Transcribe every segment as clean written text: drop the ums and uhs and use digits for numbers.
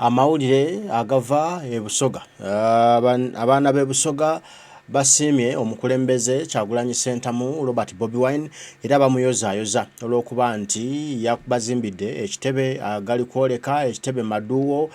Amawulire agava e Busoga. Abaana b'e Busoga basiimye omukulembeze Kyagulanyi Ssentamu Robert Bobi Wine era bamuyozaayoza olw'okuba nti yabazimbidde ekitebe agalikwoleka ekitebe Maduwo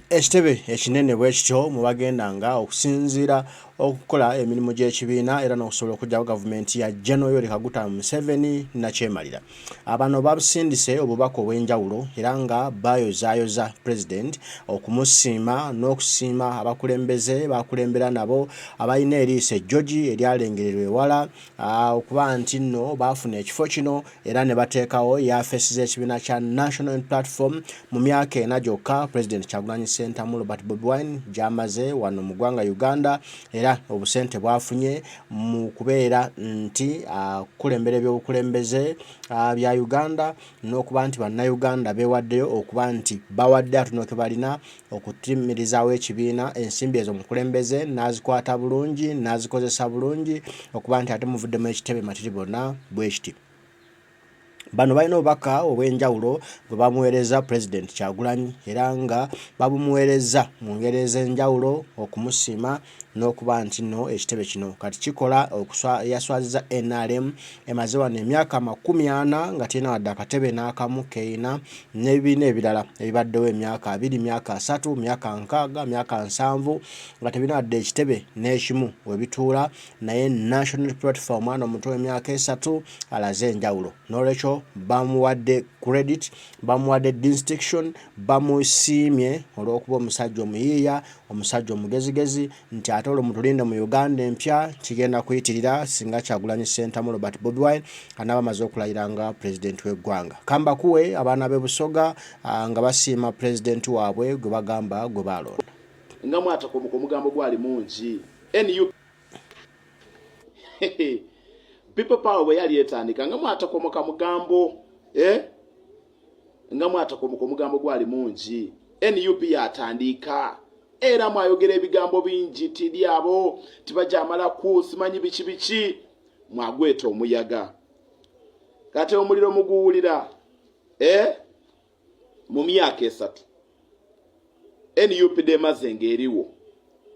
ekitebe ekinene bwe kityo mwe bagendanga okusinziira okukola emirimu gy'ekibiina era n'okusobola okuggyawo gavumenti ya General Yoweri Kaguta Museveni nakyemalira. Abano babusindise obubaka obw'enjawulo era nga bayozaayoza Pulezidenti okumusiima n'okusiima abakulembeze b'akulembera nabo abalina eriiso ejjogi eryalengererwa ewala okuba nti nno baafuna ekifo kino era ne bateekawo yafeesi z'ekibiina kya National Unity Platform mu myaka ena gyokka Pulezidenti Kyagulanyi Ssentamu Robert Bobi Wine gy'amaze wano mu ggwanga Uganda era obusente bw'afunye mu kubeera nti akulembera ebyobukulembeze bya Uganda n'okuba nti bannayuganda beewaddeyo okuba nti bawadde atono ke balina okutimirizaawo ekibiina ensimbi ezo omukulembeze n'azikwata bulungi n'azikozesa bulungi okuba nti ate muvuddemu ekitebe matiribona bwe kiti. Bano balina obubaka obw'enjawulo bwe bamuweerezza Pulezidenti Kyagulanyi era nga babumuweerezza mu ngeri ez'enjawulo okumusiima n'okuba nti nno ekitebe kino kati kikola yaswaziza nrm emaze wano emyaka 40 nga terina wadde akatebe n'akamu k'erina n'ebibiina ebirala ebibaddewo emyaka 20, myaka 30, myaka 60, myaka 70 nga tebirina wadde ekitebe n'ekimu we bituula naye National Platform omwana omuto w'emyaka esatu alaze enjawulo n'olwekyo bamuwadde credit, bamuwadde distinction, bamusiimye olw'okuba omusajja omuyiiya omusajja omugezigezi nti ate olwo mutulinde mu Uganda empya kigenda kuyitirira singa Kyagulanyi Ssentamu Robert Bobi Wine anaaba amaze okulayira nga pulezidenti w'eggwanga. Kambakuwe abaana b'e Busoga nga basiima pulezidenti waabwe gwe bagamba gwe baalonda. Nga mwatakomoka omugambo gwali mungi nup people power bwe yali etandika nga mwatakomoka mugambo eh? Nga mwatakomoka omugambo gwali mungi nup yatandiika era mwayogera ebigambo bingi tiri abo tibajamalaku simanyi biki biki mwagweta omuyaga kati omuliro muguwulira eh? Mu myaka esatu nup demaze ng'eriwo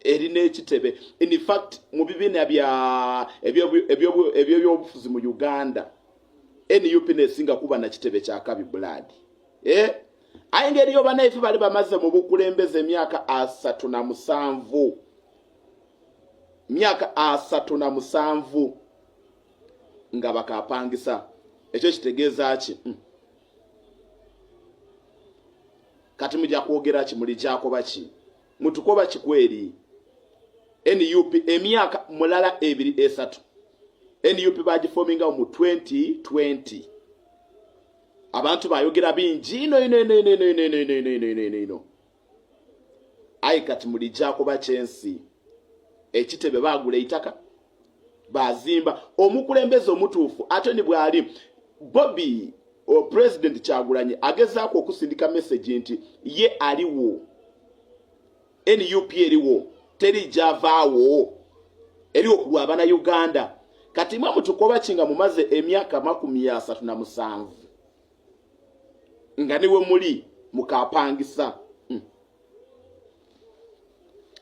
erina ekitebe in fact mu bibiina bya eby'ebyobufuzi mu Uganda nup nesinga kuba na kitebe kyakabi blood eh? Aye ng'eriyo banaife bali bamaze mu bukulembeze emyaka 37 myaka 37 nga bakapangisa ekyo kitegeeza ki? Kati mujja kwogera ki mulijakoba ki mutukoba kikweri nup emyaka mulala ebiri esatu nup bagifomingawo mu 2020 abantu bayogera bingi ino ino ino ino ino ino ino ino ino ino ino ino ayi kati mulijakoba kyensi ekitebe bagula eitaka bazimba omukulembeze omutuufu ate ni bwali Bobi o President Kyagulanyi agezaako okusindika message nti ye aliwo nup eriwo teri javaawo eriwo ku lwa bana Uganda kati mwe mutukoba ki nga mumaze emyaka 37 nga niwe muli mukapangisa.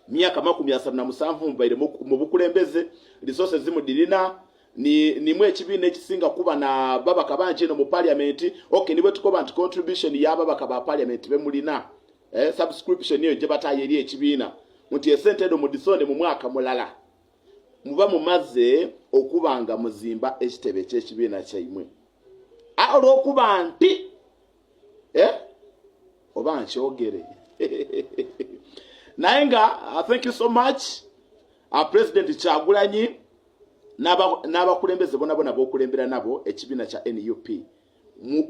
Myaka 37 mubaire mu bukulembeze resources zimudirina nimwe ekibiina ekisinga kuba na babaka bangi eno mu parliament. Okay, nibwe tukoba nti contribution y'ababaka ba parliament bemulina subscription eyo gye bataayo eri ekibiina nti esente eno mudisonde mu mwaka mulala muba mumaze okuba nga muzimba ekitebe eky'ekibiina kyaimwe olw'okuba nti oba nkyogere naye nga thank you so much President Kyagulanyi n'abakulembeze bona bona bokulembera nabo ekibiina kya nup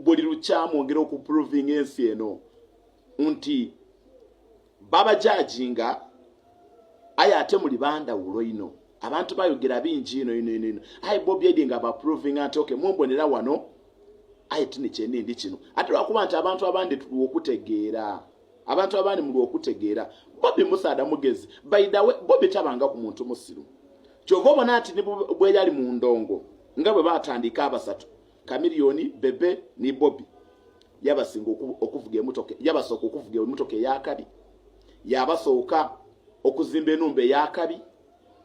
buli lukya mwongera okuprovinga ensi eno nti babajajinga aye ate muli bandawulo ino abantu bayogera bingi ino ino ino ino aye Bobi Edi nga baprovinga nti okay mumbonera wano aye tini kyenindi kino ate lwakuba nti abantu abandi tulwa okutegeera abantu abandi mulwa okutegeera Bobi musaada mugezi by the way Bobi tabanga ku muntu musiru kyova obona nti bwe yali mu ndongo nga bwe batandika abasatu Chameleone Bebe ni Bobi. Yabasinga okuvuga emotoka, yabasooka okuvuga emotoka eyakabi, yabasooka okuzimba enumba eyakabi,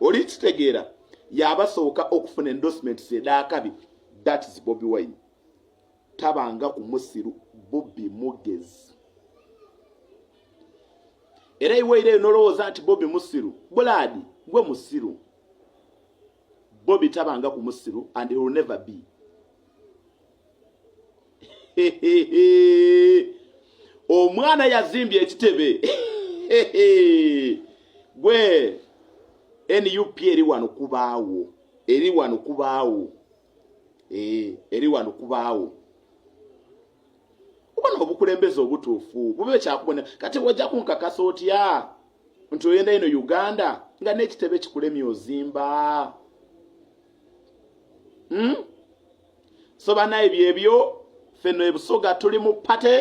oli kitegeera, yabasooka okufuna endorsements edakabi. That is Bobi Wine. Tabanga ku musiru, Bobi mugezi. Era iweire eyo nolowooza nti Bobi musiru, bulaadi gwe musiru. Bobi tabanga ku musiru and he will never be. Omwana yazimbye ekitebe gwe NUP eri wano kubaawo, eri wano kubaawo, eri wano kubaawo. Obona obukulembeze obutuufu bube kyakubona. Kati wajja kunkakasa otya nti oyenda ino Uganda nga n'ekitebe kikulemye ozimba? So banaye byebyo, fenno ebusoga tuli mu party,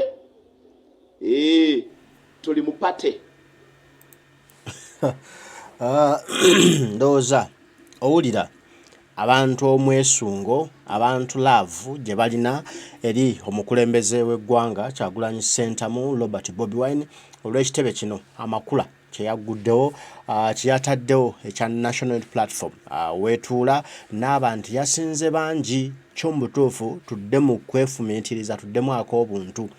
tuli mu party. Ah, ndowooza owulira abantu omwesungo, abantu love gye balina eri omukulembeze w'eggwanga Kyagulanyi Ssentamu Robert Bobi Wine olw'ekitebe kino amakula kye yagguddewo, kye yataddewo ekya National Unity Platform weetuula n'aba nti yasinze bangi. Kyo mu butuufu tudde mu kwefumiitiriza, tuddemu ak'obuntu.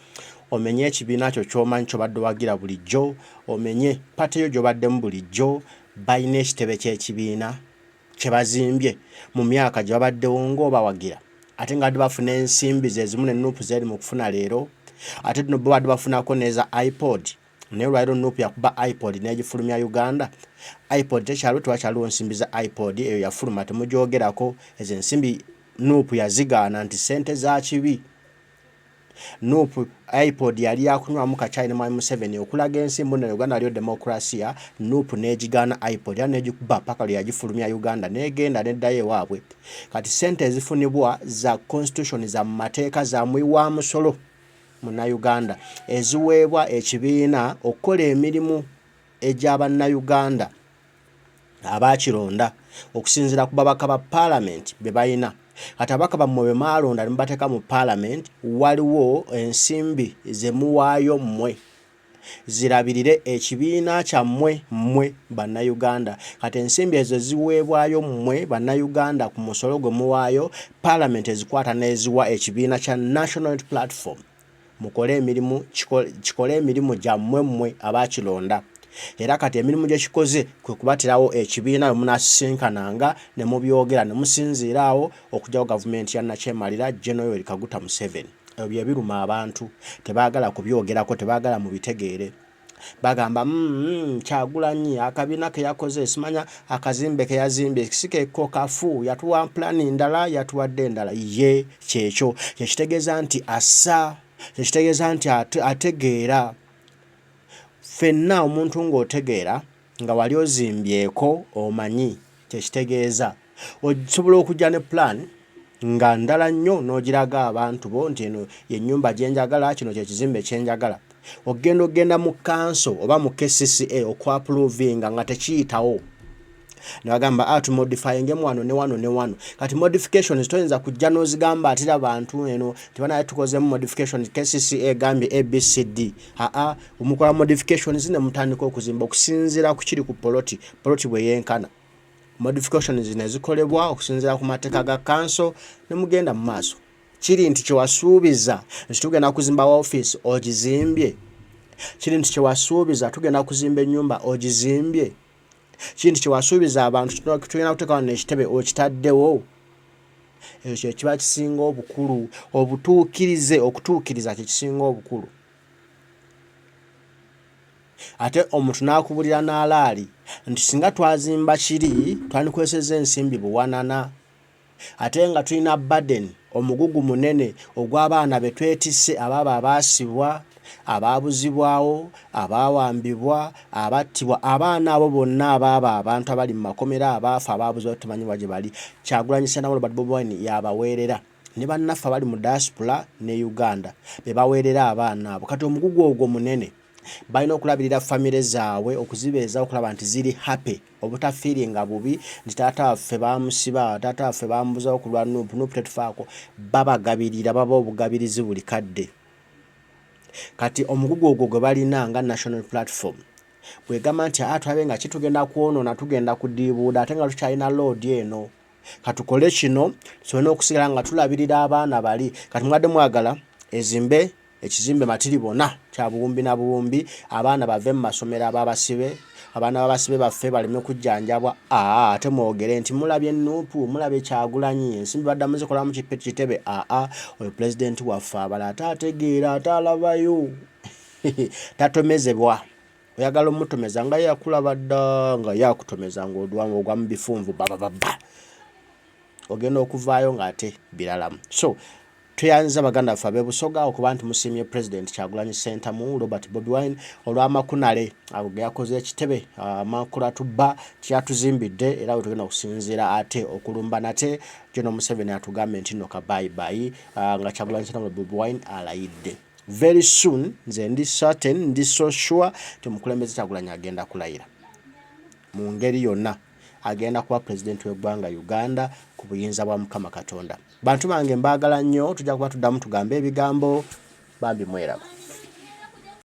Omenye ekibiina kyo ky'omanyi ky'obadde owagira bulijjo, omenye party yo gy'obaddemu bulijjo, balina ekitebe ky'ekibiina kye bazimbye mu myaka gye babaddewo ng'obawagira, ate nga badde bafuna ensimbi ze zimu ne NUP z'eri mu kufuna leero, ate no bo badde bafunako n'eza iPod. Naye olwaleero NUP yakuba iPod n'egifulumya Uganda. iPod tekyaliwo, tewakyaliwo nsimbi za iPod, eyo yafuluma temugyogerako. Ezo ensimbi NUP yazigaana nti ssente za kibi. NUP iPod yali yakunywamu kacaayi ne Mwami Museveni okulaga ensi mbu nno Uganda waliyo demokrasiya. NUP n'egigaana iPod era n'egikuba paka lwe yagifulumya Uganda n'egenda n'eddayo ewaabwe. Kati ssente ezifunibwa za constitution, za mu mateeka, za muwi wa musolo Munnayuganda, eziweebwa ekibiina okukola emirimu egya Bannayuganda abaakironda okusinziira ku babaka ba Palamenti be balina. Kati ababaka bammwe be mwalonda ne mubateeka mu Palamenti, waliwo ensimbi ze muwaayo mmwe zirabirire ekibiina kyammwe mmwe Bannayuganda. Kati ensimbi ezo eziweebwayo mmwe Bannayuganda ku musolo gwe muwaayo, Palamenti ezikwata n'eziwa ekibiina kya National Unity Platform mukole emirimu, kikole emirimu gyammwe mmwe abaakilonda. Era kati emirimu gye kikoze kwe kubaterawo ekibiina we munaasisinkananga ne mubyogera ne musinziira awo okuggyawo gavumenti ya nnakyemalira General Yoweri Kaguta Museveni. Ebyo bye biruma abantu, tebaagala kubyogerako, tebaagala mubitegeere. Bagamba Kyagulanyi akabiina ke yakoze, simanya akazimbe ke yazimbye si keko, kafu, yatuwa pulaani ndala, yatuwadde endala. Ye kyekyo kyekitegeeza nti assa, kyekitegeeza nti ategeera. Ffenna omuntu ng'otegeera nga wali ozimbyeko omanyi kyekitegeeza. Osobola okujja ne pulaani nga ndala nnyo n'ogiraga abantu bo nti eno y'ennyumba gye njagala, kino kye kizimbe kye njagala. Ogenda okugenda mu kkanso oba mu KCCA okwapuruvinga nga tekiyitawo. Ne bagamba ah, tumodifyingemu wano ne wano ne wano. Kati modifications toyinza kujja n'ozigamba atira bantu eno nti banaye tukozeemu modifications, KCCA egambye ABCD. Aa, mukola modifications ne mutandika okuzimba okusinziira ku kiri ku poloti, poloti bwe yenkana. Modifications ne zikolebwa okusinziira ku mateeka ga kkanso ne mugenda mu maaso. Kiri nti kye wasuubiza nti tugenda kuzimba ofiisi ogizimbye. Kiri nti kye wasuubiza tugenda kuzimba ennyumba ogizimbye. Kiri nti kye wasuubiza abantu tugenda kuteeka wano ekitebe okitaddewo. Ekyo kye kiba kisinga obukulu, obutuukirize, okutuukiriza kye kisinga obukulu. Ate omuntu n'akubulira n'alaali nti singa twazimba kiri twandikozesezza ensimbi buwanana, ate nga tulina burden, omugugu munene ogw'abaana be twetisse, abaabo abaasibwa, abaabuzibwawo, abaawambibwa, abattibwa, abaana abo bonna abaabo abantu abali mu makomera, abaafa, abaabuzibwawo tetumanyi wa gye bali. Kyagulanyi Ssentamu Robert Bobi Wine y'abaweerera ne bannaffe abali mu diaspora ne Uganda be baweerera abaana abo. Kati omugugu ogwo munene. Balina okulabirira famire zaabwe, okuzibeezawo, okulaba nti ziri happy, obutafiiringa bubi nti taata waffe baamusiba, taata waffe baamubuzawo ku lwa NUP, NUP tetufaako. Babagabirira, babawa obugabirizi buli kadde. Kati omugugu ogwo gwe balina nga National Platform bwegamba nti aa tulabe nga kitugenda kwonoona, tugenda kudiibuuda ate nga tukyalina loodi eno, katukole kino tusobole n'okusigala nga tulabirira abaana bali. Kati mubadde mwagala ezimbe ekizimbe matiribona kya buwumbi na buwumbi, abaana bave mu masomero ab'abasibe, abaana b'abasibe baffe baleme kujjanjabwa. Aa ate mwogere nti mulabye Nuupu, mulabye Kyagulanyi, ensimbi baddamu zikolamu kitebe. Aa oyo pulezidenti waffe abala ate ategeera ate alabayo tatomezebwa. Oyagala omutomeza nga yakulaba dda, nga yakutomeza ng'ogwa mu bifunvu babababa, ogenda okuvaayo ng'ate biralamu. So tweyanziza baganda baffe ab'e Busoga okuba nti musiimye Pulezidenti Kyagulanyi Ssentamu Robert Bobi Wine olw'amakunale ago ge yakoze ekitebe Makulatubba kyeyatuzimbidde, era we tugenda okusinziira ate okulumba nate General Museveni atugambe nti nno kabayibayi nga Kyagulanyi Ssentamu Bobi Wine alayidde. Very soon nze ndi certain, ndi so sure nti omukulembeze Kyagulanyi agenda kulayira mu ngeri yonna, agenda kuba pulezidenti w'eggwanga Uganda ku buyinza bwa Mukama Katonda. Bantu bange mbaagala nnyo, tujja kuba tuddamu tugambe ebigambo, bambi mweraba.